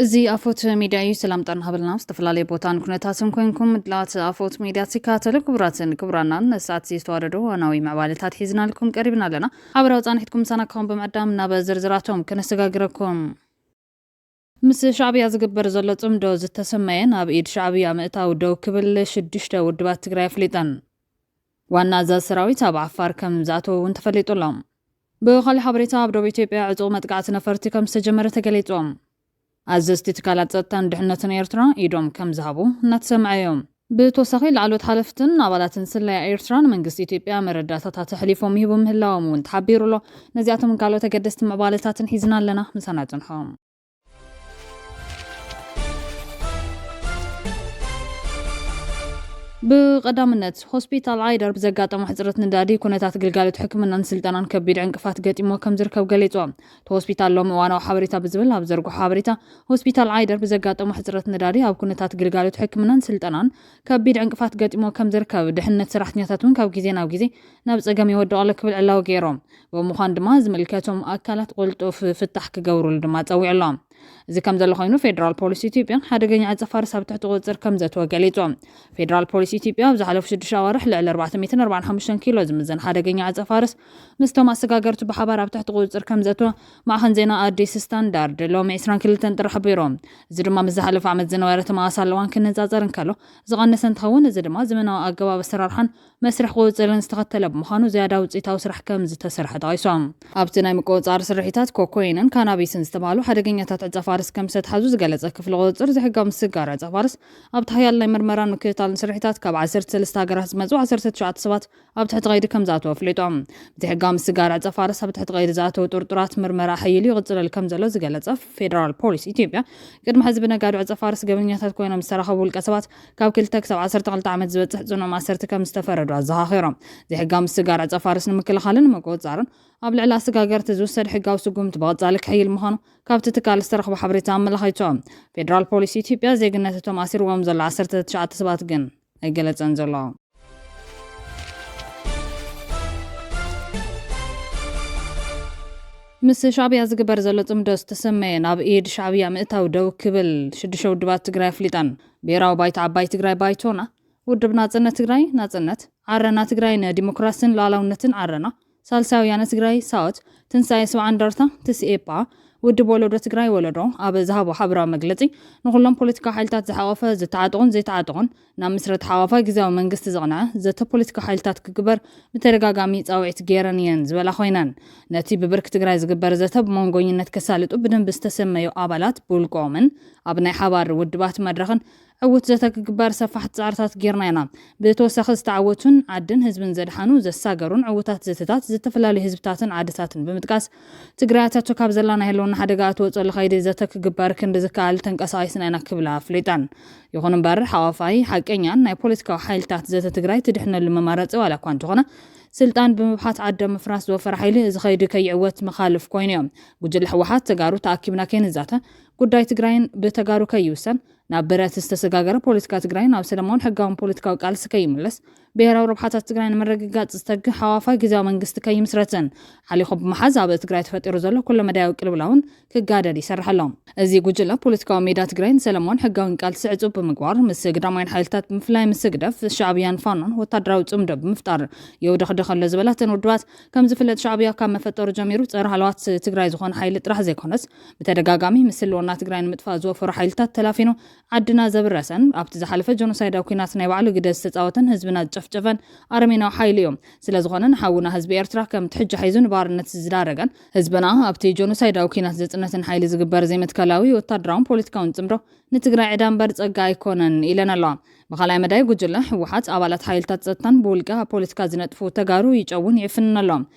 እዚ ኣፎት ሚድያ እዩ። ሰላም ጥዕና ሃበልና። ኣብ ዝተፈላለየ ቦታን ኩነታትን ኮይንኩም ምድላዋት ኣፎት ሚድያ ትከታተሉ ክቡራትን ክቡራናን፣ ንሰዓት ዝተዋደዱ ዋናዊ ምዕባለታት ሒዝናልኩም ቀሪብና ኣለና። ሓበራዊ ጻንሒትኩም ምሳና ክኸውን ብምዕዳም ናብ ዝርዝራቶም ከነሰጋግረኩም። ምስ ሻዕብያ ዝግበር ዘሎ ጽምዶ ዝተሰመየ ናብ ኢድ ሻዕብያ ምእታው ደው ክብል ሽዱሽተ ውድባት ትግራይ ኣፍሊጠን። ዋና ኣዛዚ ሰራዊት ኣብ ዓፋር ከም ዝኣተወ እውን ተፈሊጡ ኣሎ። ብኻሊእ ሓበሬታ ኣብ ደቡብ ኢትዮጵያ ዕጹቕ መጥቃዕቲ ነፈርቲ ከም ዝተጀመረ ተገሊጹ። ኣዘዝቲ ትካላት ጸጥታን ድሕነትን ኤርትራ ኢዶም ከም ዝሃቡ እናተሰምዐ እዩ። ብተወሳኺ ላዕለዎት ሓለፍትን ኣባላትን ስለያ ኤርትራ ንመንግስቲ ኢትዮጵያ መረዳእታታት ኣሕሊፎም ይህቡ ምህላዎም እውን ተሓቢሩ ኣሎ። ነዚኣቶም ካልኦት ኣገደስቲ ምዕባለታትን ሒዝና ኣለና፣ ምሳና ጽንሖ። ብቐዳምነት ሆስፒታል ዓይደር ብዘጋጠሞ ሕፅረት ነዳዲ ኩነታት ግልጋሎት ሕክምናን ስልጠናን ከቢድ ዕንቅፋት ገጢሞ ከም ዝርከብ ገሊጹ። እቲ ሆስፒታል ሎሚ እዋናዊ ሓበሬታ ብዝብል ኣብ ዘርግሖ ሓበሬታ፣ ሆስፒታል ዓይደር ብዘጋጠሞ ሕፅረት ነዳዲ ኣብ ኩነታት ግልጋሎት ሕክምናን ስልጠናን ከቢድ ዕንቅፋት ገጢሞ ከም ዝርከብ፣ ድሕነት ሰራሕተኛታት እውን ካብ ግዜ ናብ ግዜ ናብ ጸገም ይወድቕ ኣሎ ክብል ዕላዊ ገይሩ። ብምዃን ድማ ዝምልከቶም ኣካላት ቅልጡፍ ፍታሕ ክገብሩሉ ድማ ጸዊዑ ኣሎ። እዚ ከም ዘሎ ኮይኑ፣ ፌደራል ፖሊስ ኢትዮጵያ ሓደገኛ ዕጸ ፋርስ ኣብ ትሕቲ ቁጽጽር ከም ዘእተወ ገሊጹ። ፌደራል ፖሊስ ኢትዮጵያ ኣብ ዝሓለፉ ሽዱሽተ ኣዋርሕ ልዕሊ ኣርባዕተ ሚእትን ኣርባዓን ሓሙሽተን ኪሎ ዝምዘን ሓደገኛ ዕጸ ፋርስ ምስቶም ኣሰጋገርቱ ብሓባር ኣብ ትሕቲ ቁጽጽር ከም ዘእተወ ማዕኸን ዜና ኣዲስ ስታንዳርድ ሎሚ ዕስራን ክልተን ጥሪ ሓቢሩ። እዚ ድማ ምስ ዝሓለፈ ዓመት ዝነበረ ተመሳሳሊ እዋን ክነጻጸር እንከሎ ዝቐነሰ እንትኸውን፣ እዚ ድማ ዘመናዊ ኣገባብ ኣሰራርሓን መስርሕ ቁጽጽርን ዝተኸተለ ብምዃኑ ዝያዳ ውጽኢታዊ ስራሕ ከም ዝተሰርሐ ጠቒሶም። ኣብቲ ናይ ምቁጽጻር ስርሒታት ኮኮይንን ካናቢስን ዝተባህሉ ሓደገኛታት ዕጸ ፋርስ ከም ዝተትሓዙ ዝገለጸ ክፍሊ ቁጽጽር ዘይሕጋዊ ምስግጋር ዕጸ ፋርስ ኣብቲ ሓያል ናይ ምርመራን ምክትታልን ስርሒታት ካብ ዓሰርተ ሰለስተ ሃገራት ዝመጹ ዓሰርተ ትሽዓተ ሰባት ኣብ ትሕቲ ቀይዲ ከም ዝኣተወ ኣፍሊጡ። ብዘይሕጋዊ ምስግጋር ዕጸ ፋርስ ኣብ ትሕቲ ቀይዲ ዝኣተዉ ጥርጡራት ምርመራ ሓይሉ ይቕጽለሉ ከም ዘሎ ዝገለጸ ፌደራል ፖሊስ ኢትዮጵያ፣ ቅድሚ ሕዚ ብነጋዶ ዕጸ ፋርስ ገበኛታት ኮይኖም ዝተረኸቡ ውልቀ ሰባት ካብ ክልተ ክሳብ ዓሰርተ ክልተ ዓመት ዝበጽሕ ጽኑዕ ማእሰርቲ ከም ዝተፈረዱ ኣዘኻኺሮም። ዘይሕጋዊ ምስግጋር ዕጸ ፋርስ ንምክልኻልን ንምቁጽጻርን ኣብ ልዕሊ ኣሰጋገርቲ ዝውሰድ ሕጋዊ ስጉምቲ ብቐጻሊ ክሕይል ምዃኑ ካብቲ ትካል ዝተረኽበ ሓበሬታ ኣመላኺቱ። ፌደራል ፖሊስ ኢትዮጵያ ዜግነት እቶም ኣሲርዎም ዘሎ ዓሰርተ ትሽዓተ ሰባት ግን ኣይገለጸን ዘሎ። ምስ ሻዕብያ ዝግበር ዘሎ ጽምዶ ዝተሰመየ ናብ ኢድ ሻዕብያ ምእታው ደው ክብል ሽዱሽተ ውድባት ትግራይ ኣፍሊጠን። ብሄራዊ ባይቶ ዓባይ ትግራይ ባይቶና፣ ውድብ ናጽነት ትግራይ ናጽነት፣ ዓረና ትግራይ ንዲሞክራስን ሉዓላውነትን ዓረና፣ ሳልሳይ ወያነ ትግራይ ሳወት፣ ትንሳኤ ሰብዓ እንደርታ ትስኤፓ፣ ውድብ ወለዶ ትግራይ ወለዶ ኣብ ዝሃቦ ሓበራዊ መግለጺ፣ ንኹሎም ፖለቲካዊ ሓይልታት ዝሓቆፈ ዝተዓጠቑን ዘይተዓጠቑን ናብ ምስረት ሓቋፋይ ግዝያዊ መንግስቲ ዘቕንዐ ዘተ ፖለቲካዊ ሓይልታት ክግበር ብተደጋጋሚ ጻውዒት ገይረን እየን ዝበላ ኮይነን፣ ነቲ ብብርኪ ትግራይ ዝግበር ዘተ ብመንጎኝነት ከሳልጡ ብደንቢ ዝተሰመዩ ኣባላት ብውልቆምን ኣብ ናይ ሓባር ውድባት መድረኽን ዕዉት ዘተ ክግበር ሰፋሕቲ ጻዕርታት ጌርና ኢና። ብተወሳኺ ዝተዓወቱን ዓድን ህዝብን ዘድሓኑ ዘሳገሩን ዕዉታት ዘተታት ዝተፈላለዩ ህዝብታትን ዓድታትን ብምጥቃስ ትግራይ ኣታቶ ካብ ዘላ ናይ ህልውና ሓደጋ እትወፀሉ ከይዲ ዘተ ክግበር ክንዲ ዝከኣል ተንቀሳቒስና ኢና ክብላ ኣፍሊጠን። ይኹን እምበር ሓቋፋይ ሓቀኛን ናይ ፖለቲካዊ ሓይልታት ዘተ ትግራይ ትድሕነሉ መማረፂ ዋላ እኳ እንተኾነ ስልጣን ብምብሓት ዓደ ምፍራስ ዝወፈረ ሓይሊ እዚ ከይዲ ከይዕወት መኻልፍ ኮይኑ እዮም። ጉጅለ ህወሓት ተጋሩ ተኣኪብና ከይንዛተ ጉዳይ ትግራይን ብተጋሩ ከይውሰን ናብ ብረት ዝተሰጋገረ ፖለቲካ ትግራይ ናብ ሰላማውን ሕጋውን ፖለቲካዊ ቃልሲ ከይምለስ ብሄራዊ ረብሓታት ትግራይ ንምርግጋፅ ዝተግህ ሓቋፋይ ግዝያዊ መንግስቲ ከይምስረትን ሓሊኹ ብምሓዝ ኣብ ትግራይ ተፈጢሩ ዘሎ ኩለመዳያዊ ቅልውላውን ክጋደል ይሰርሕ ኣሎ። እዚ ጉጅለ ፖለቲካዊ ሜዳ ትግራይ ንሰላማውን ሕጋውን ቃልሲ ዕፁብ ብምግባር ምስ ግዳማውያን ሓይልታት ብምፍላይ ምስ ህግደፍ ሻዕብያን ፋኖን ወታደራዊ ፅምዶ ብምፍጣር የውደኽድኽ ኣሎ ዝበላተን ውድባት ከም ዝፍለጥ ሻዕብያ ካብ መፈጠሩ ጀሚሩ ፀረ ሃለዋት ትግራይ ዝኾነ ሓይሊ ጥራሕ ዘይኮነስ ብተደጋጋሚ ምስ ህልውና ትግራይ ንምጥፋእ ዝወፈሩ ሓይልታት ተላፊኑ ዓድና ዘብረሰን ኣብቲ ዝሓለፈ ጀኖሳይዳዊ ኲናት ናይ ባዕሉ ግደ ዝተፃወተን ህዝብና ዝጨፍጨፈን ኣረሜናዊ ሓይሊ እዩ። ስለዝኾነ ንሓውና ህዝቢ ኤርትራ ከም ትሕጃ ሒዙ ንባርነት ዝዳረገን ህዝብና ኣብቲ ጀኖሳይዳዊ ኲናት ዘፅነትን ሓይሊ ዝግበር ዘይመትከላዊ ወታደራውን ፖለቲካውን ፅምዶ ንትግራይ ዕዳ እምበር ፀጋ ኣይኮነን ኢለን ኣለዋ። ብኻልኣይ መዳይ ጉጅለ ህወሓት ኣባላት ሓይልታት ፀጥታን ብውልቀ ኣብ ፖለቲካ ዝነጥፉ ተጋሩ ይጨውን ይዕፍንን ኣሎ።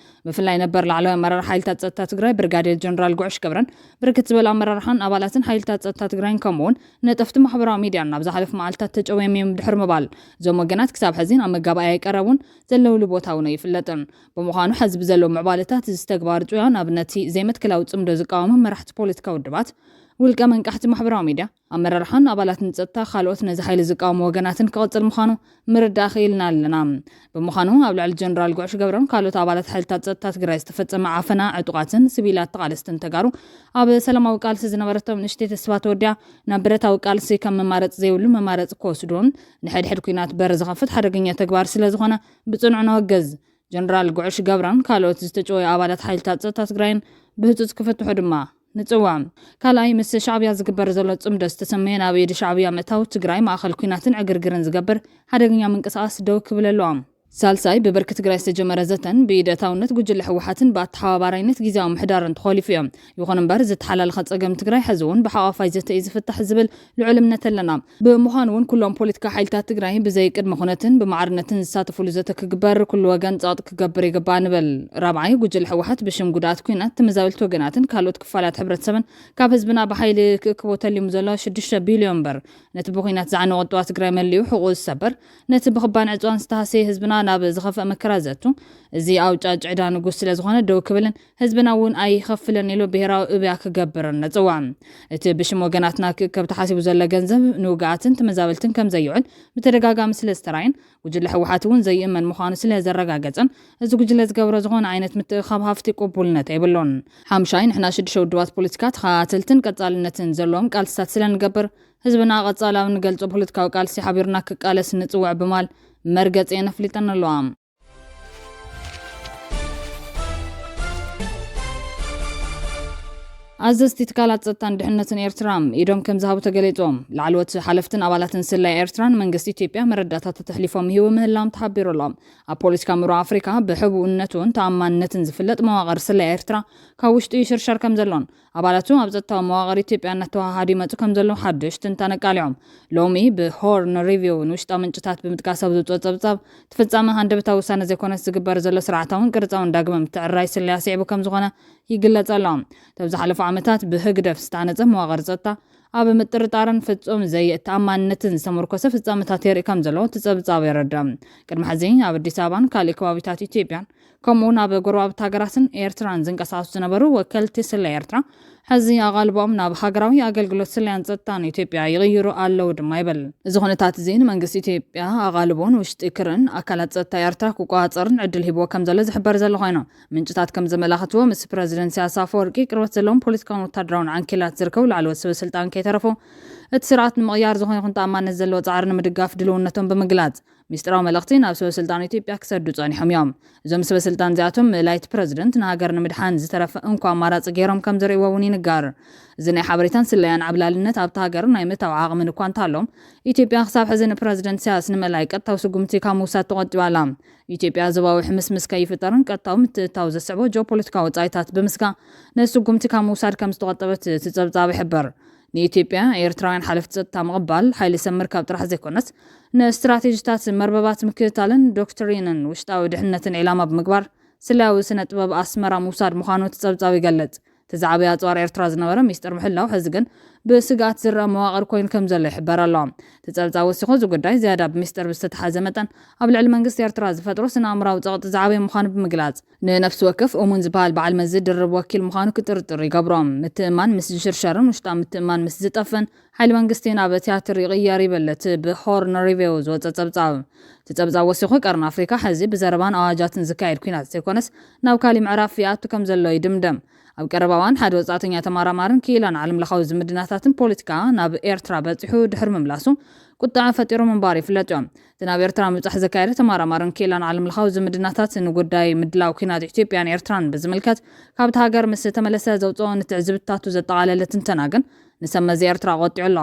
ብፍላይ ነበር ላዕለዋይ ኣመራርሓ ሓይልታት ፀጥታ ትግራይ ብርጋዴር ጀነራል ጉዕሽ ገብረን ብርክት ዝበሉ ኣመራርሓን ኣባላትን ሓይልታት ፀጥታ ትግራይን ከምኡውን ነጠፍቲ ማሕበራዊ ሚድያን ኣብ ዝሓለፉ መዓልታት ተጨውዮም እዮም ድሕሪ ምባል እዞም ወገናት ክሳብ ሕዚ ናብ መጋባእያ ኣይቀረቡን ዘለውሉ ቦታ እውን ኣይፍለጥን። ብምዃኑ ሕዚ ብዘለዉ ምዕባለታት እዚ ተግባር ጭውያ ንኣብነት ዘይመትከላዊ ፅምዶ ዝቃወሙ መራሕቲ ፖለቲካ ውድባት ውልቀ መንቃሕቲ ማሕበራዊ ሚድያ፣ ኣመራርሓን ኣባላት ንጸጥታ ካልኦት ነዚ ሓይሊ ዝቃወሙ ወገናትን ክቕጽል ምዃኑ ምርዳእ ክኢልና ኣለና። ብምዃኑ ኣብ ልዕሊ ጀነራል ጉዕሽ ገብረን ካልኦት ኣባላት ሓይልታት ጸጥታ ትግራይ ዝተፈጸመ ዓፈና ዕጡቓትን ሲቪላት ተቓለስትን ተጋሩ ኣብ ሰላማዊ ቃልሲ ዝነበረቶም ንእሽተይ ተስፋ ተወዲኣ ናብ ብረታዊ ቃልሲ ከም መማረፂ ዘይብሉ መማረፂ ክወስዱን ንሕድሕድ ኩናት በር ዝኸፍት ሓደገኛ ተግባር ስለ ዝኾነ ብጽኑዕ ነወግዝ። ጀነራል ጉዕሽ ገብረን ካልኦት ዝተጨወዩ ኣባላት ሓይልታት ጸጥታ ትግራይን ብህጹጽ ክፍትሑ ድማ ንጽውዕ። ካልኣይ፣ ምስ ሻዕብያ ዝግበር ዘሎ ጽምዶ ዝተሰመየ ናብ ኢድ ሻዕብያ ምእታው ትግራይ ማእኸል ኩናትን ዕግርግርን ዝገብር ሓደገኛ ምንቅስቓስ ደው ክብል ኣለዎ። ሳልሳይ፣ ብብርኪ ትግራይ ዝተጀመረ ዘተን ብኢድ እታውነት ጉጅለ ህወሓትን ብኣተሓባባራይነት ግዝያዊ ምሕዳርን ተኾሊፉ እዮም። ይኹን እምበር ዝተሓላለኸ ጸገም ትግራይ ሕዚ እውን ብሓቋፋይ ዘተ እዩ ዝፍታሕ ዝብል ልዑል እምነት ኣለና። ብምዃኑ እውን ኩሎም ፖለቲካ ሓይልታት ትግራይ ብዘይ ቅድመ ኩነትን ብማዕርነትን ዝሳተፉሉ ዘተ ክግበር ኩሉ ወገን ጸቕጢ ክገብር ይግባእ ንብል። ራብዓይ፣ ጉጅለ ህወሓት ብሽም ጉድኣት ኩናት ተመዛበልቲ ወገናትን ካልኦት ክፋላት ሕብረተሰብን ካብ ህዝብና ብሓይሊ ክእክቦ ተሊሙ ዘሎ ሽዱሽተ ቢልዮን ብር ነቲ ብኩናት ዝዓነወ ቁጠባ ትግራይ መሊኡ ሕቑኡ ዝሰብር፣ ነቲ ብኽባን ዕፅዋን ዝተሃሰየ ህዝብና ናብ ዝኸፍአ መከራ ዘቱ፣ እዚ ኣውጫጭ ዕዳ ንጉስ ስለ ዝኾነ ደው ክብልን ህዝብና እውን ኣይኸፍለን ኢሉ ብሄራዊ እብያ ክገብርን ንፅውዕ። እቲ ብሽም ወገናትና ክእከብ ተሓሲቡ ዘሎ ገንዘብ ንውግኣትን ተመዛበልትን ከም ዘይውዕል ብተደጋጋሚ ስለ ዝተራየን ጉጅለ ህወሓት እውን ዘይእመን ምዃኑ ስለ ዘረጋገፀን እዚ ጉጅለ ዝገብሮ ዝኾነ ዓይነት ምትእኻብ ሃፍቲ ቅቡልነት የብሉን። ሓምሻይ፣ ንሕና ሽዱሽተ ውድባት ፖለቲካ ተኸታተልትን ቀጻልነትን ዘለዎም ቃልስታት ስለ ንገብር ህዝብና ቀጻላዊ ንገልጾ ፖለቲካዊ ቃልሲ ሓቢርና ክቃለስ ንጽውዕ ብማል መርገጺ የነፍሊጠን ኣለዋ። ኣዘዝቲ ትካላት ጸጥታን ድሕነትን ኤርትራ ኢዶም ከም ዝሃቡ ተገሊጾም። ላዕለዎት ሓለፍትን ኣባላትን ስለያ ኤርትራን መንግስቲ ኢትዮጵያ መረዳእታታት ተሕሊፎም ይህቡ ምህላዎም ተሓቢሩ ኣሎ። ኣብ ፖለቲካ ምዕራብ ኣፍሪካ ብሕቡእነቱን ተኣማንነትን ዝፍለጥ መዋቕር ስለያ ኤርትራ ካብ ውሽጡ ይሽርሸር ከም ዘሎን ኣባላቱ ኣብ ጸጥታዊ መዋቕር ኢትዮጵያ እናተወሃሃዱ ይመጹ ከም ዘለዉ ሓድሽ ትንታነ ኣቃሊዖም። ሎሚ ብሆርን ሪቪው ንውሽጣዊ ምንጭታት ብምጥቃስ ኣብ ዝውጽኦ ጸብጻብ፣ እቲ ፍጻመ ሃንደበታዊ ውሳነ ዘይኮነስ ዝግበር ዘሎ ስርዓታውን ቅርጻውን ዳግመ ምትዕርራይ ስለያ ስዒቡ ከም ዝኾነ ይግለጽ ኣሎ። እቶም ዝሓለፉ ዓመታት ብህግደፍ ዝተሃነጸ መዋቕር ጸጥታ ኣብ ምጥርጣርን ፍጹም ዘይተኣማንነትን ዝተመርኮሰ ፍጻመታት የርኢ ከም ዘሎ እቲ ጸብጻብ የረድእ። ቅድሚ ሕዚ ኣብ ኣዲስ ኣበባን ካልእ ከባቢታት ኢትዮጵያን ከምኡ እውን ኣብ ጎረባብቲ ሃገራትን ኤርትራን ዝንቀሳቐሱ ዝነበሩ ወከልቲ ስለ ኤርትራ ሕዚ ኣቓልቦኦም ናብ ሃገራዊ ኣገልግሎት ስለያን ጸጥታን ኢትዮጵያ ይቕይሩ ኣለዉ ድማ ይብል። እዚ ኩነታት እዚ ንመንግስቲ ኢትዮጵያ ኣቓልቦ ንውሽጢ ክርን ኣካላት ጸጥታ ኤርትራ ክቆጻጸርን ዕድል ሂብዎ ከም ዘሎ ዝሕበር ዘሎ ኮይኑ፣ ምንጭታት ከም ዘመላኽትዎ ምስ ፕረዚደንት ኢሳያስ ኣፈወርቂ ቅርበት ዘለዎም ፖለቲካውን ወታደራውን ዓንኬላት ዝርከቡ ላዕለዎት ሰበ ስልጣን ከይተረፉ እቲ ስርዓት ንምቕያር ዝኾነ ይኹን ተኣማንነት ዘለዎ ጻዕሪ ንምድጋፍ ድልውነቶም ብምግላጽ ሚስጥራዊ መልእኽቲ ናብ ሰበ ስልጣን ኢትዮጵያ ክሰዱ ጸኒሖም እዮም። እዞም ሰበ ስልጣን እዚኣቶም ምእላይ እቲ ፕረዚደንት ንሃገር ንምድሓን ዝተረፈ እንኮ ኣማራጺ ገይሮም ከም ዝርእይዎ እውን ይንገር። እዚ ናይ ሓበሬታን ስለያን ዓብላልነት ኣብቲ ሃገር ናይ ምእታው ዓቕምን እኳ እንተሃሎም፣ ኢትዮጵያ ክሳብ ሕዚ ንፕረዚደንት ኢሳያስ ንምእላይ ቀጥታዊ ስጉምቲ ካብ ምውሳድ ተቖጢባ ኣላ። ኢትዮጵያ ዞባዊ ሕምስምስ ከይፍጠርን ቀጥታዊ ምትእትታው ዘስዕቦ ጂኦፖለቲካዊ ወጻኢታት ብምስጋእ ነቲ ስጉምቲ ካብ ምውሳድ ከም ዝተቖጠበት እቲ ጸብጻብ ይሕብር። ንኢትዮጵያ ኤርትራውያን ሓለፍቲ ጸጥታ ምቕባል ሓይሊ ሰብ ምርካብ ጥራሕ ዘይኮነስ ንስትራቴጂታት መርበባት ምክትታልን ዶክትሪንን ውሽጣዊ ድሕነትን ዒላማ ብምግባር ስለያዊ ስነ ጥበብ ኣስመራ ምውሳድ ምዃኑ እቲ ጸብጻብ ይገልጽ። እቲ ዝዓበየ ኣጽዋር ኤርትራ ዝነበረ ሚስጥር ምሕላው ሕዚ ግን ብስግኣት ዝረኣ መዋቕር ኮይኑ ከም ዘሎ ይሕበር ኣሎ። እቲ ጸብጻብ ወሲኹ እዚ ጉዳይ ዝያዳ ብሚስጥር ብዝተተሓዘ መጠን ኣብ ልዕሊ መንግስቲ ኤርትራ ዝፈጥሮ ስነ ኣእምራዊ ጸቕጢ ዝዓበየ ምዃኑ ብምግላጽ ንነፍሲ ወከፍ እሙን ዝበሃል በዓል መዚ ድርብ ወኪል ምዃኑ ክጥርጥር ይገብሮ። ምትእማን ምስ ዝሽርሸርን ውሽጣዊ ምትእማን ምስ ዝጠፍእን ሓይሊ መንግስቲ ናብ ትያትር ይቕየር ይብል እቲ ብሆርን ሪቪው ዝወጸ ጸብጻብ። እቲ ጸብጻብ ወሲኹ ቀርኒ ኣፍሪካ ሕዚ ብዘረባን ኣዋጃትን ዝካየድ ኩናት ዘይኮነስ ናብ ካሊእ ምዕራፍ ይኣቱ ከም ዘሎ ይድምደም። ኣብ ቀረባ እዋን ሓደ ወጻእተኛ ተመራማርን ክኢላን ዓለም ለኻዊ ዝምድናታትን ፖለቲካ ናብ ኤርትራ በጺሑ ድሕሪ ምምላሱ ቁጥዐ ፈጢሩ ምንባሩ ይፍለጥ እዩ። እቲ ናብ ኤርትራ ምብጻሕ ዘካየደ ተመራማርን ክኢላን ዓለም ለኻዊ ዝምድናታት ንጉዳይ ምድላው ኩናት ኢትዮጵያን ኤርትራን ብዝምልከት ካብቲ ሃገር ምስ ተመለሰ ዘውፅኦ ንትዕዝብትታቱ ዘጠቓለለ ትንተና ግን ንሰብ መዚ ኤርትራ ቆጢዑ ኣሎ።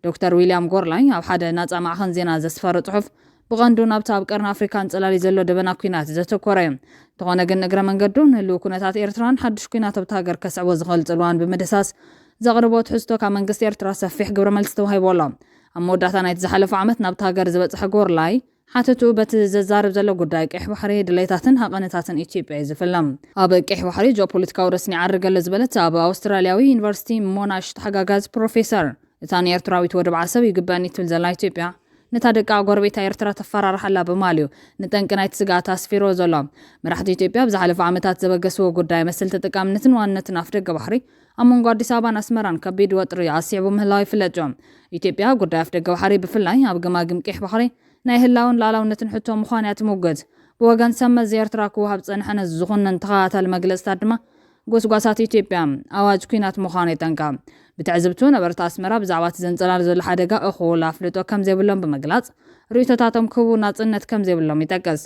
ዶክተር ዊልያም ጎርላይ ኣብ ሓደ ናጻ ማዕኸን ዜና ዘስፈሮ ጽሑፍ ብቐንዱ ናብቲ ኣብ ቀርኒ ኣፍሪካ ኣንጸላሊ ዘሎ ደበና ኩናት ዘተኮረ እዩ። እንተኾነ ግን እግረ መንገዱ ንህልው ኩነታት ኤርትራን ሓድሽ ኩናት ኣብቲ ሃገር ከስዕቦ ዝኽእል ጽልዋን ብምድሳስ ዘቕርቦ ትሕዝቶ ካብ መንግስቲ ኤርትራ ሰፊሕ ግብረ መልሲ ተዋሂቡ ኣሎ። ኣብ መወዳእታ ናይቲ ዝሓለፈ ዓመት ናብቲ ሃገር ዝበጽሐ ጎርላይ ሓተትኡ በቲ ዘዛርብ ዘሎ ጉዳይ ቀይሕ ባሕሪ ድሌታትን ሃቐነታትን ኢትዮጵያ እዩ ዝፍለም። ኣብ ቀይሕ ባሕሪ ጂኦፖለቲካዊ ረስኒ ይዓርግ ኣሎ ዝበለት ኣብ ኣውስትራልያዊ ዩኒቨርሲቲ ሞናሽ ተሓጋጋዝ ፕሮፌሰር እታ ንኤርትራዊት ወደብ ዓሰብ ይግበኣኒ ትብል ዘላ ኢትዮጵያ ነታ ደቃ ጎረቤታ ኤርትራ ተፈራርሓላ ብምባል እዩ ንጠንቂ ናይቲ ስግኣት ኣስፊርዎ ዘሎ። መራሕቲ ኢትዮጵያ ኣብ ዝሓለፈ ዓመታት ዘበገስዎ ጉዳይ መሰል ተጠቃምነትን ዋንነትን ኣፍደገ ባሕሪ ኣብ መንጎ ኣዲስ ኣበባን ኣስመራን ከቢድ ወጥሪ ኣስዒቡ ምህላው ይፍለጥ እዩ። ኢትዮጵያ ጉዳይ ኣፍደገ ባሕሪ ብፍላይ ኣብ ገማግም ቀይሕ ባሕሪ ናይ ህላውን ሉዓላውነትን ሕቶ ምዃን እያ ትምጉት። ብወገን ሰብ መዚ ኤርትራ ክወሃብ ዝጸንሐ ነዚ ዝኹነን ተኸታታሊ መግለጽታት ድማ ጎስጓሳት ኢትዮጵያ ኣዋጅ ኲናት ምዃኑ የጠንቅቕ። ብትዕዝብቱ ነበርቲ ኣስመራ ብዛዕባ እቲ ዘንጸላሉ ዘሎ ሓደጋ እኹል ኣፍልጦ ከም ዘይብሎም ብምግላጽ ርእይቶታቶም ክህቡ ናጽነት ከም ዘይብሎም ይጠቅስ።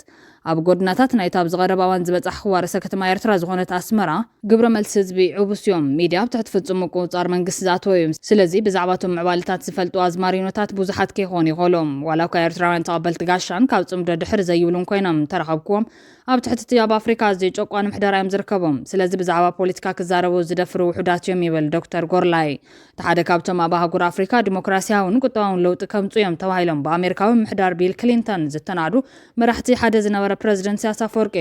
ኣብ ጎድናታት ናይታ ኣብዚ ቀረባ እዋን ዝበጻሕክዋ ርእሰ ከተማ ኤርትራ ዝኾነት ኣስመራ ግብረ መልሲ ህዝቢ ዕቡስ እዮም። ሚድያ ኣብ ትሕቲ ፍጹም ምቁጽጻር መንግስቲ ዝኣተወ እዩ። ስለዚ ብዛዕባ እቶም ምዕባለታት ዝፈልጡ ኣዝማሪኖታት ብዙሓት ከይኾኑ ይኽእሉ። ዋላ እኳ ኤርትራውያን ተቐበልቲ ጋሻን ካብ ጽምዶ ድሕር ዘይብሉን ኮይኖም እንተረኸብክዎም፣ ኣብ ትሕቲ እቲ ኣብ ኣፍሪካ ኣዝዩ ጨቋኒ ምሕደራ እዮም ዝርከቡ። ስለዚ ብዛዕባ ፖለቲካ ክዛረቡ ዝደፍሩ ውሑዳት እዮም ይብል ዶክተር ጎርላይ። እቲ ሓደ ካብቶም ኣብ ኣህጉር ኣፍሪካ ዲሞክራሲያውን ቁጠባውን ለውጢ ከምጹ እዮም ተባሂሎም ብኣሜሪካዊ ምሕዳር ቢል ክሊንተን ዝተናዱ መራሕቲ ሓደ ዝነበረ ፕረዚደንት ኢሳያስ ኣፈወርቂ።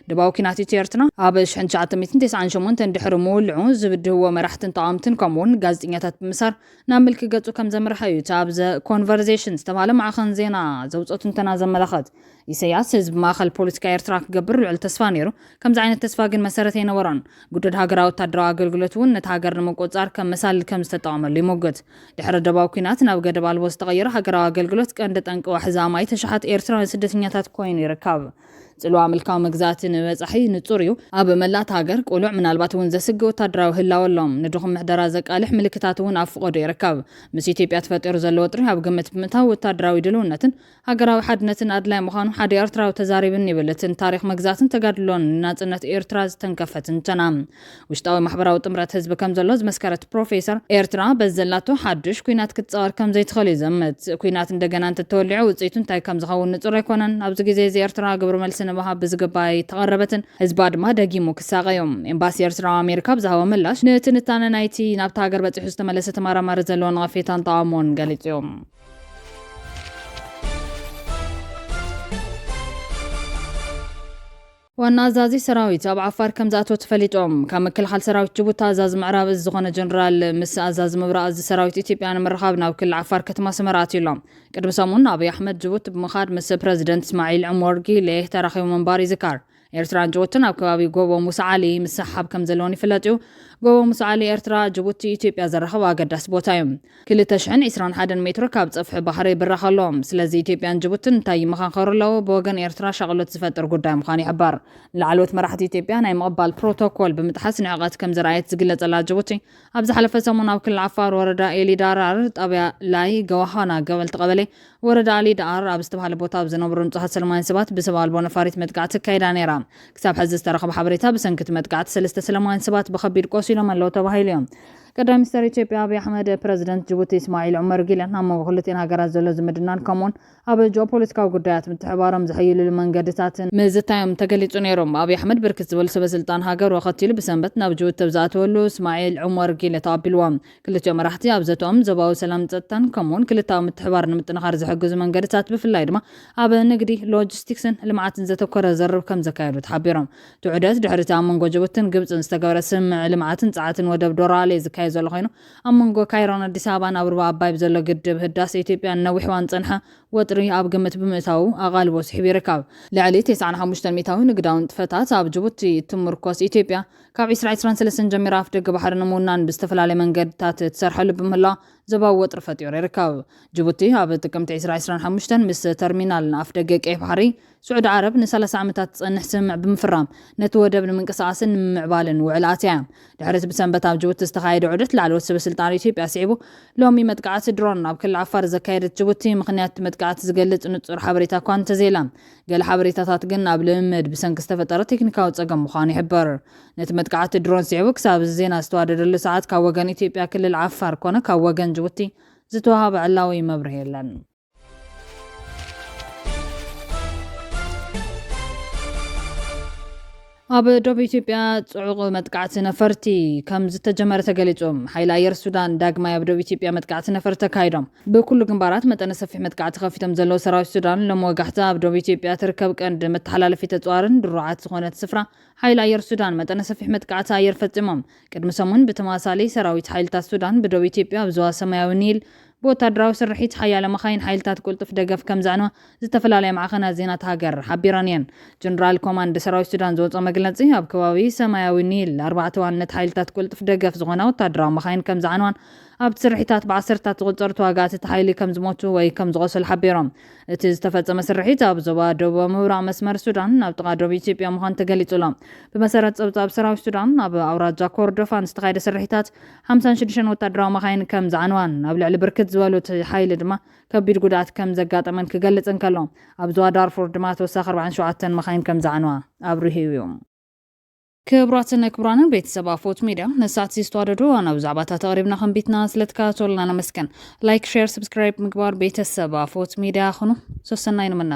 ደባዊ ኲናት ኢትዮ ኤርትራ ኣብ ሽሕን ትሽዓተ ሚእትን ተስዓን ሸሞንተን ድሕሪ ምውልዑ ዝብድህዎ መራሕትን ተቓወምትን ከምኡውን ጋዜጠኛታት ብምሳር ናብ ምልኪ ገጹ ከም ዘምርሐ እዩ እቲ ኣብ ዘ ኮንቨርዜሽን ዝተባህለ ማዕኸን ዜና ዘውፅኦ ትንተና ዘመላኸት። ኢሳያስ ህዝቢ ማእኸል ፖለቲካ ኤርትራ ክገብር ልዑል ተስፋ ነይሩ። ከምዚ ዓይነት ተስፋ ግን መሰረት ኣይነበሮን። ግዱድ ሃገራዊ ወታደራዊ ኣገልግሎት እውን ነቲ ሃገር ንምቁጽጻር ከም መሳልል ከም ዝተጠቐመሉ ይሞግት። ድሕሪ ደባዊ ኲናት ናብ ገደብ ኣልቦ ዝተቐየረ ሃገራዊ ኣገልግሎት ቀንዲ ጠንቂ ዋሕዚ ኣማኢት ኣሽሓት ኤርትራውያን ስደተኛታት ኮይኑ ይርከብ። ጽልዋ ምልካዊ መግዛእቲ ንበጻሒ ንጹር እዩ። ኣብ መላእ እታ ሃገር ቁሉዕ ምናልባት እውን ዘስግእ ወታደራዊ ህላወ ኣሎ። ንድኹም ምሕደራ ዘቃልሕ ምልክታት እውን ኣብ ፍቐዶ ይርከብ። ምስ ኢትዮጵያ ተፈጢሩ ዘሎ ወጥሪ ኣብ ግምት ብምእታው ወታደራዊ ድልውነትን ሃገራዊ ሓድነትን ኣድላይ ምዃኑ ሓደ ኤርትራዊ ተዛሪብኒ ይብል። እቲ ንታሪኽ መግዛእትን ተጋድሎን ንናጽነት ኤርትራ ዝተንከፈ ትንተና። ውሽጣዊ ማሕበራዊ ጥምረት ህዝቢ ከም ዘሎ ዝመስከረ እቲ ፕሮፌሰር፣ ኤርትራ በዚ ዘላቶ ሓድሽ ኲናት ክትጻወር ከም ዘይትኽእል እዩ ዝእምት። ኲናት እንደገና እንተተወሊዑ ውጽኢቱ እንታይ ከም ዝኸውን ንጹር ኣይኮነን። ኣብዚ ግዜ እዚ ኤርትራ ግብረ መልሲ ንምሃብ ብዝግባእ ኣይተቐረበትን፣ ህዝባ ድማ ደጊሙ ክሳቐ እዩ። ኤምባሲ ኤርትራ ኣብ ኣሜሪካ ኣብ ዝሃቦ ምላሽ፣ ንትንታነ ናይቲ ናብታ ሃገር በጺሑ ዝተመለሰ ተመራማሪ ዘለዎ ነቐፌታን ተቓውሞን ገሊጹ እዩ። ዋና ኣዛዚ ሰራዊት ኣብ ዓፋር ከም ዝኣተወ ተፈሊጦም። ካብ ምክልኻል ሰራዊት ጅቡቲ ኣዛዚ ምዕራብ እዚ ዝኾነ ጀነራል ምስ ኣዛዚ ምብራቕ እዚ ሰራዊት ኢትዮጵያ ንምርኻብ ናብ ክልል ዓፋር ከተማ ሰመራ ኣትዩ ኣሎ። ቅድሚ ሰሙን ኣብይ ኣሕመድ ጅቡቲ ብምኻድ ምስ ፕረዚደንት እስማዒል ዕሞር ጊሌ ተራኺቡ ምንባር ይዝከር። ኤርትራን ጅቡትን ኣብ ከባቢ ጎቦ ሙሳ ዓሊ ምስሕሓብ ከም ዘለውን ይፍለጥ እዩ። ጎቦ ሙሳ ዓሊ ኤርትራ፣ ጅቡቲ፣ ኢትዮጵያ ዘራኽብ ኣገዳሲ ቦታ እዩ። ክልተ ሽሕን ዕስራን ሓደን ሜትሮ ካብ ጸፍሒ ባሕሪ ይብረኽ ኣሎ። ስለዚ ኢትዮጵያን ጅቡትን እንታይ ይመኻኸሩ ኣለዉ? ብወገን ኤርትራ ሻቕሎት ዝፈጥር ጉዳይ ምዃኑ ይሕበር። ንላዕለዎት መራሕቲ ኢትዮጵያ ናይ ምቕባል ፕሮቶኮል ብምጥሓስ ንዕቐት ከም ዘርኣየት ዝግለጸላ ጅቡቲ፣ ኣብ ዝሓለፈ ሰሙን ኣብ ክልል ዓፋር ወረዳ ኤሊዳራር ጣብያ ላይ ገዋሃና ገበል ተቐበሌ ወረዳ ኣሊ ዳኣር ኣብ ዝተባህለ ቦታ ኣብ ዝነብሩ ንጹሃት ሰላማውያን ሰባት ብሰብ ኣልቦ ነፋሪት መጥቃዕቲ ኣካይዳ ነይራ። ክሳብ ሕዚ ዝተረኸበ ሓበሬታ፣ ብሰንኪ እቲ መጥቃዕቲ ሰለስተ ሰላማውያን ሰባት ብኸቢድ ቆሲሎም ኣለዉ ተባሂሉ እዮም። ቀዳማይ ሚኒስተር ኢትዮጵያ ኣብይ ኣሕመድ፣ ፕረዚደንት ጅቡቲ እስማዒል ዑመር ጊለን ኣብ መንጎ ክልቲኤን ሃገራት ዘሎ ዝምድናን ከምኡውን ኣብ ጂኦፖለቲካዊ ጉዳያት ምትሕባሮም ዝሕይልሉ መንገድታትን ምዝታዮም ተገሊጹ ነይሩ። ኣብይ ኣሕመድ ብርክት ዝበሉ ሰበ ስልጣን ሃገሩ ኣኸቲሉ ብሰንበት ናብ ጅቡቲ ኣብ ዝኣተወሉ እስማዒል ዑመር ጊለ ተቐቢልዎም። ክልቲኦም መራሕቲ ኣብ ዘተኦም ዞባዊ ሰላም ጸጥታን ከምኡውን ክልታዊ ምትሕባር ንምጥንኻር ዝሕግዙ መንገድታት ብፍላይ ድማ ኣብ ንግዲ፣ ሎጂስቲክስን ልምዓትን ዘተኮረ ዘርብ ከም ዘካየዱ ተሓቢሮም። እቲ ውህደት ድሕሪ እቲ ኣብ መንጎ ጅቡትን ግብጽን ዝተገበረ ስምምዕ ልምዓትን ጸዓትን ወደብ ዶራሌ ዝካየድ ዘሎ ኮይኑ፣ ኣብ መንጎ ካይሮን ኣዲስ ኣበባን ኣብ ሩባ ኣባይ ብዘሎ ግድብ ህዳሰ ኢትዮጵያን ነዊሕ እዋን ዝጸንሐ ወጥሪ ኣብ ግምት ብምእታዉ ኣቓልቦ ስሒቡ ይርከብ። ልዕሊ ተስዓን ሓሙሽተን ሚእታዊ ንግዳዊ ንጥፈታት ኣብ ጅቡቲ እትምርኮስ ኢትዮጵያ፣ ካብ ዕስራ ዕስራን ሰለስተን ጀሚራ ኣፍደገ ባሕሪ ንምውናን ብዝተፈላለየ መንገድታት ትሰርሐሉ ብምህላዋ ዞባዊ ወጥሪ ፈጢሩ ይርከብ። ጅቡቲ ኣብ ጥቅምቲ ዕስራ ዕስራን ሓሙሽተን ምስ ተርሚናል ንኣፍደገ ቀይሕ ባሕሪ ስዑዲ ዓረብ ንሰላሳ ዓመታት ዝጸንሕ ስምምዕ ብምፍራም ነቲ ወደብ ንምንቅስቓስን ንምምዕባልን ውዕል ኣትያ እያ። ድሕሪ እቲ ብሰንበት ኣብ ጅቡቲ ዝተኻየደ ዑደት ላዕለዎት ሰበ ስልጣን ኢትዮጵያ ስዒቡ ሎሚ መጥቃዕቲ ድሮን ኣብ ክልል ዓፋር ዘካየደት ጅቡቲ ምኽንያት እቲ መጥቃዕቲ ዝገልጽ ንጹር ሓበሬታ እኳ እንተዘየላ፣ ገለ ሓበሬታታት ግን ኣብ ልምምድ ብሰንኪ ዝተፈጠረ ቴክኒካዊ ጸገም ምዃኑ ይሕበር። ነቲ መጥቃዕቲ ድሮን ስዒቡ ክሳብ እዚ ዜና ዝተዋደደሉ ሰዓት ካብ ወገን ኢትዮጵያ ክልል ዓፋር ኮነ ካብ ወገን ጅቡቲ ዝተዋሃበ ዕላዊ መብርሂ የለን። ኣብ ዶብ ኢትዮጵያ ጽዑቕ መጥቃዕቲ ነፈርቲ ከም ዝተጀመረ ተገሊጹ። ሓይሊ ኣየር ሱዳን ዳግማይ ኣብ ዶብ ኢትዮጵያ መጥቃዕቲ ነፈርቲ ተካሂዶም። ብኩሉ ግንባራት መጠነ ሰፊሕ መጥቃዕቲ ከፊቶም ዘለዉ ሰራዊት ሱዳን፣ ሎም ወጋሕታ ኣብ ዶብ ኢትዮጵያ ትርከብ ቀንዲ መተሓላለፊት ኣጽዋርን ድሩዓት ዝኾነት ስፍራ ሓይሊ ኣየር ሱዳን መጠነ ሰፊሕ መጥቃዕቲ ኣየር ፈጺሞም። ቅድሚ ሰሙን ብተመሳሳሊ ሰራዊት ሓይልታት ሱዳን ብዶብ ኢትዮጵያ ኣብ ዞባ ሰማያዊ ኒል ብወታደራዊ ስርሒት ሓያለ መኻይን ሓይልታት ቅልጡፍ ደገፍ ከም ዘዕነዋ ዝተፈላለያ ማዕኸናት ዜና እታ ሃገር ሓቢረን እየን። ጀነራል ኮማንድ ሰራዊት ሱዳን ዝወፅኦ መግለፂ፣ ኣብ ከባቢ ሰማያዊ ኒል ኣርባዕተ ዋንነት ሓይልታት ቅልጡፍ ደገፍ ዝኾና ወታደራዊ መኻይን ከም ዘዕነዋን ኣብቲ ስርሒታት ብዓሰርታት ዝቑጸሩ ተዋጋእቲ እቲ ሓይሊ ከም ዝሞቱ ወይ ከም ዝቖሰሉ ሓቢሮም። እቲ ዝተፈጸመ ስርሒት ኣብ ዞባ ደቡብ ምብራቕ መስመር ሱዳን ኣብ ጥቓ ደቡብ ኢትዮጵያ ምዃኑ ተገሊጹ ኣሎ። ብመሰረት ጸብጻብ ሰራዊት ሱዳን፣ ኣብ ኣውራጃ ኮርዶፋን ዝተኻየደ ስርሒታት ሓምሳን ሽዱሽተን ወታደራዊ መኻይን ከም ዝዓነዋን ኣብ ልዕሊ ብርክት ዝበሉ እቲ ሓይሊ ድማ ከቢድ ጉድኣት ከም ዘጋጠመን ክገልጽ እንከሎ፣ ኣብ ዞባ ዳርፉር ድማ ተወሳኺ ኣርባዓን ሸውዓተን መኻይን ከም ዝዓነዋ ኣብሪሁ እዩ። ክቡራትን ክቡራንን ቤተሰብ ኣፎት ሚድያ፣ ንሳት ዝተዋደዱ ዋናዊ ዛዕባታት ኣቕሪብና ከንቢትና ስለትከታተሉና ነመስገን። ላይክ፣ ሼር፣ ሰብስክራይብ ምግባር ቤተሰብ ኣፎት ሚድያ ኩኑ። ሰሰናይ ንምና።